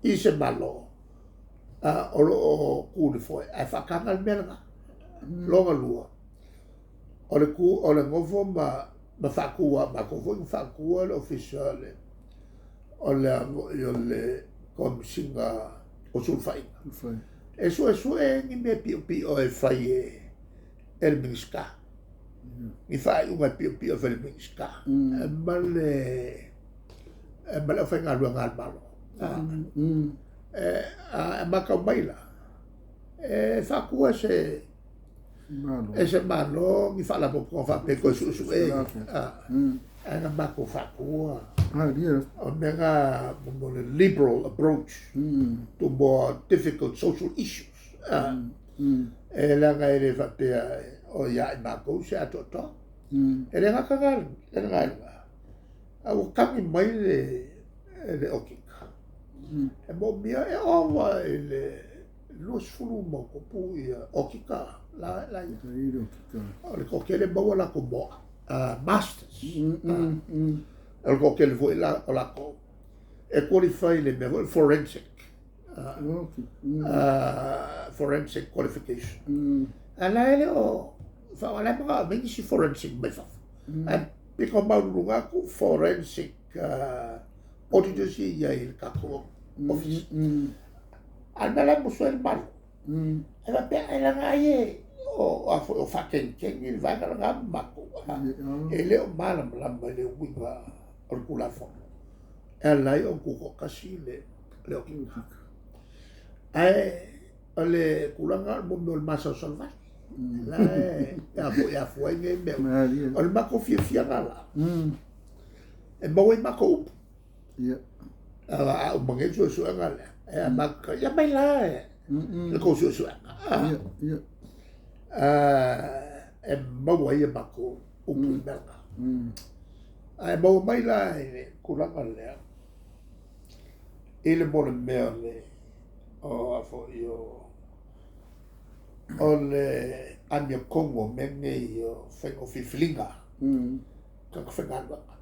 I se Malo o lo o ku i le foe ae faataga le mea lena. Lona lua, o le ku o le nofo ma faatu a matou foi na faatua le ofisa o le o le Komesina o Sulufaiga e suesue ni mea piopio e fai e le Minisita, ni faaiuga piopio e fai e le Minisita ma le aufaigaluega a le Malo. A matau mai la, e faatua e se Malo ni faalapotopotoga faapea e toe suesue, ae na matou faatua. O mea na mo le liberal approach to more difficult social issues. E leaga e le faapea o ia i matou se atoatoa. E le gata lena i lena, a ua tagi mai le okika, e moomia e ova i le 20+ ia okika la ia. O le toatele maua latou masters. O le toatele foi o latou e qualify le mea foi forensic. Forensic qualification. A la e le o whaoa lai mga o nisi forensic mai fafo. Ae pito maululuga atu forensic auditors ia i le tatou office. A le mea la e musu ai le Malo. E faapea ai laga ai e o a foi o faakenikeni le vaega lena ma matou. E le o malamalama i le uiga o le Tulafono e ala ai ona tutoatasi le okika. Ae o le tulaga o le mo le masalosalo vale. La e a afua ai nei mea. O le matou fiafiaga la, e maua ai matou upu. A uma nei suesuega lea, e matou, ia mai la le tou suesuega. E maua ai matou upu i mea na. Ae maua mai la i le tulaga lea, i le mo le mea o a foi o le amiotonu o mea nei o faiga o filifiliga tagata faigaluega.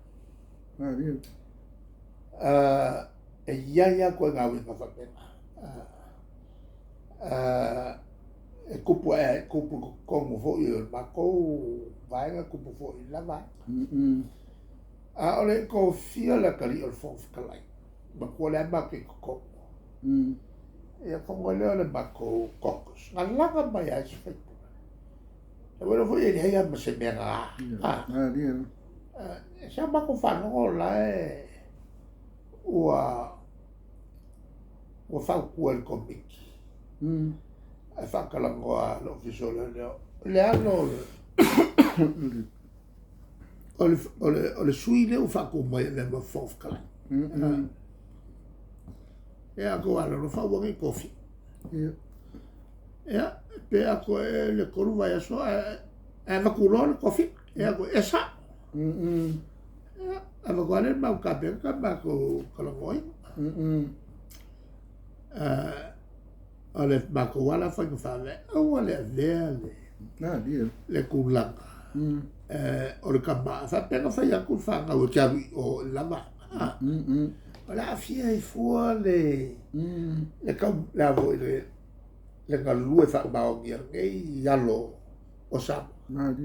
E i ai lava ituaiga uiga faapena. E tupu ae tupu i totonu foi o le matou vaega, tupu foi i la vaega. A o le tofia le atalii o le Fofoga Fetalai, matua lea matou i totonu. Ia fono lea o le matou caucus, na laga mai ai se faipule. E uelo foi e leai lava ma se mea na sa matou faalogo la e ua fautua e le komiti ae faatalanoa le ofisa o leoleo le alo o le sui lea ua faatu mai e avea ma Fofoga Fetalai. Ia tou alolofa aua ne i tofia. Ia pe a toe le 3 vaiaso ae avatu loa le tofiga. Ia e sao. Ia avatu lava le mau Kapeneta matou talanoaina. O le matou lava la faiga faavae, aua le avea le tulaga o le tama faapea na fai atu le fanau e te alu i o i la vaega. O le aafia ai fua le tau le le galue faamaonia nei alo o Samoa.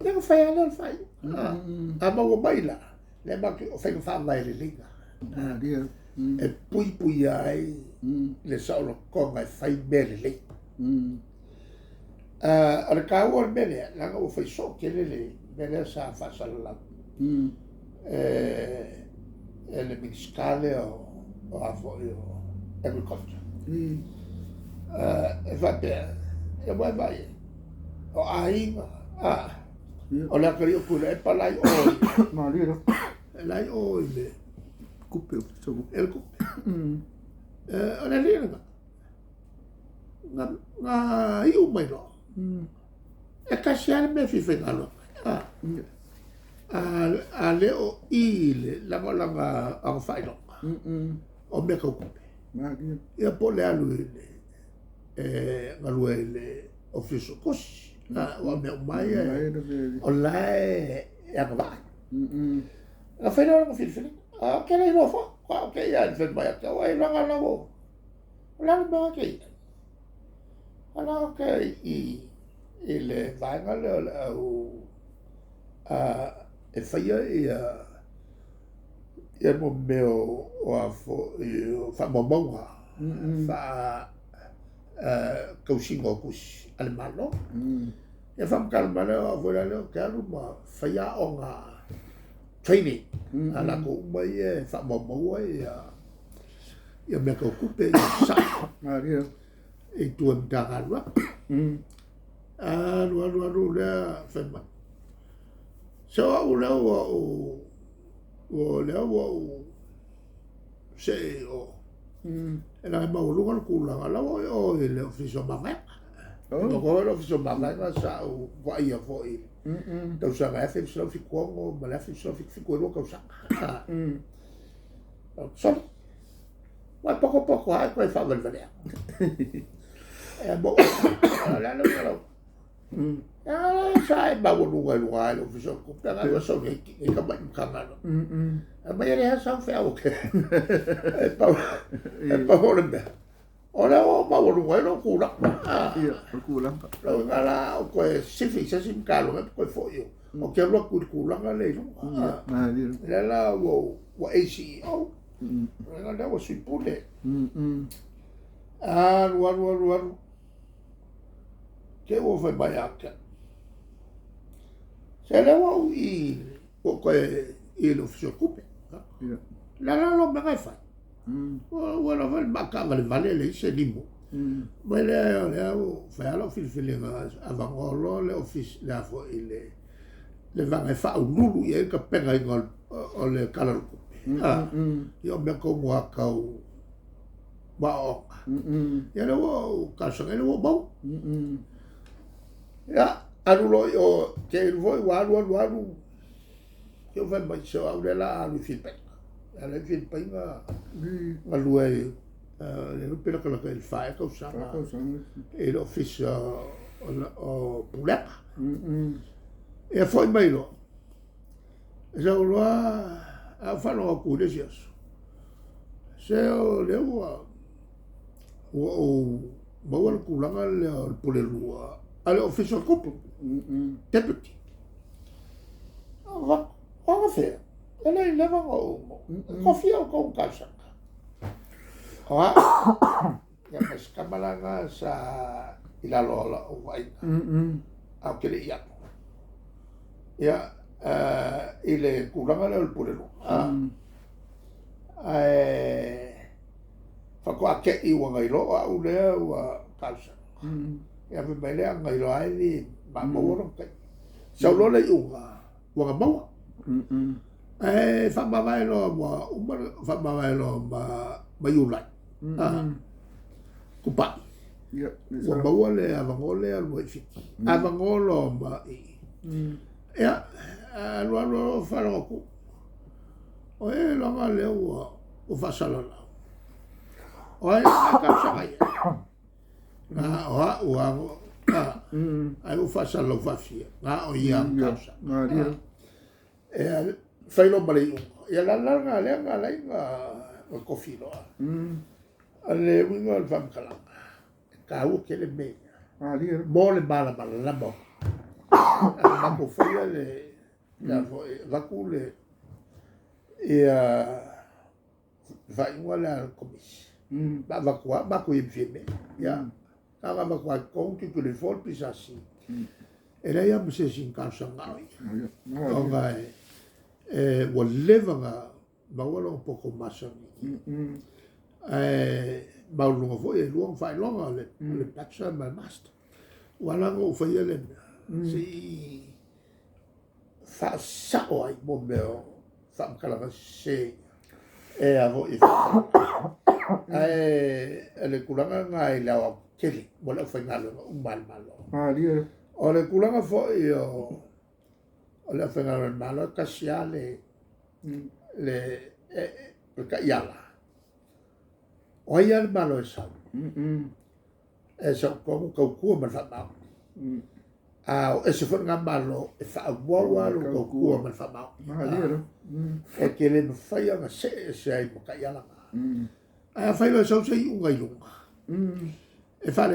Ia na fai lava lea o le faaiuga. A maua mai la, lea matou o faiga faavae lelei na. E puipuia ai le saolotoga e fai mea lelei. O le taua o le mea lea, leaga ua fai soo tele le mea lea sa faasalalau e le Minisita lea o a foi o Agriculture. E faapea, ia ua e vaai ai, o aiga, o le atalii o Tuilaepa la i o, la i o i le kupe. E le kupe. O le alii lena, na iu mai loa. E tasi lava le mea e fia faigaluega. A le o i le lagolaga o faailoga, o mea tau tupe. Ia po o le alu i le galue i le ofisa o tusi. Ua mea uma ia, o la e agavaa. Na fai lea o lana filifiliga. Ou te le iloa foi. Ko au ke ia i fai mai ake, o e langa lau o. O le ala mea ke ia. Ala ke i le vaega lea o le au e faia ia ia mo mea o a foi o faamaumauga faa tausiga o tusi a le Malo. Ia faamatala mai lea o au foi la lea ou te alu ma fai aoga training a latou uma ia e faamaumaua ia ia mea tau tupe ia sao i tua i Matagaluega. Alu alu alu lea fai mai. Se o au lea ua ou ua lea ua ou see i o. E laga maualuga le tulaga la ua o i le Ofisa o Mavaega. O le Ofisa o Mavaega sa ou vaaia foi tausaga 1976 ma le 1977 e 2 tausaga. Soli. Ua poko poko ai koe faavalevalea. E mo o le ala o sa e maualuga i luga ai le Ofisa o Tupe, aga ua sau nei nei ka mai makaga. A mai le sa feau ke. E pau e pau o le mea. O le o maualuga ai lou tulaga. Ia, o le tulaga. Lau iga la o koe sifi se isi Matagaluega pe koe foi o te alu atu i le tulaga lea i luga. Lea la ua ACEO. O lea ua Sui Pule. Alu alu alu alu. Te ua fai mai ia te au. Se lea ua ou i ua koe i le Ofisa o Tupe. La la lo mea e fai. Ua lava le maakavalevale le se limo. Mai lea o lea ua fai lau filifiliga avanoa loa le ofisa le a foi le vaega e faauluulu i ai le tapenaina o le Tala o le Tupe. Ia o mea tonu lava tau aoaoga. Ia lea ua ou talosaga lea ua ou maua. Ia, alu loa i o, te ilu foi ua alu alu alu, te fai mai se o au lea la alu i Filipaina. Ala i Filipaina galue ai le pe latalata i le 4 tausaga i le Ofisa o Pulega. Ia foi mai loa. E sau loa a ou faalogo atu i le isi aso. Se o lea ua ou maua le tulaga lea o le pule lua a le Ofisa o Tupe, Deputy. O fea, e le i leva ona ou kofia o kou talosaga. O au, ia ma si tama la lena sa i lalo o lau vaaiga, a ou te le i alu. Ia, i le tulaga lea o le pule lua. Ae faatoa te i ua nailoa au lea ua talosaga. Ia fai mai lea nailoa ai ni maua lona taimi. Sau loa le iuga, ua na maua. Ae faamavae loa ua uma faamavae loa ma Iulai. Kupai. Ua maua le avanoa lea lua i Fiti. Avanoa loa ma i. Ia, alu alu alu faalogo atu. O e loga lea ua faasalalau. O ai a talosaga ia. Na o au ai ua faasalalau faafia. Na o ia talosaga. E fai loa ma le iuga. Ia la la nga lea nga lai nga kofi loa. A le uiga o le faamatalaga. E taua tele mea. Mo le malamalama. A matou faia le foi avatu le ia faaiuga lea a le komisi. Ma avatu lava matou i MFMA. Ia, na ona avatu lava i totonu tilotilo ifo le PSC. E leai lava ma se isi na talosaga ai. Ona e ua leva na maua lona poto masani. Ae maualuluga foi e lua ona faailoga le Bachelor ma le Master. Ua ala ona ou faia le mea, se i faasao ai mo mea o faamatalaga sese e a foi e ae le tulaga lena i le aoaotetele mo le aufaigaluega uma a le Malo. O le tulaga foi o le aufaigaluega a le Malo, e tasi lava le taiala. O ai lava le Malo e sau, e sau tonu tautua ma le faamaoni. A o ese foi lena Malo e faaauau lava lou tautua ma le faamaoni. E te le mafai ona see ese ai ma taiala na. Ae afai loa e sau se iuga i luga, e faale.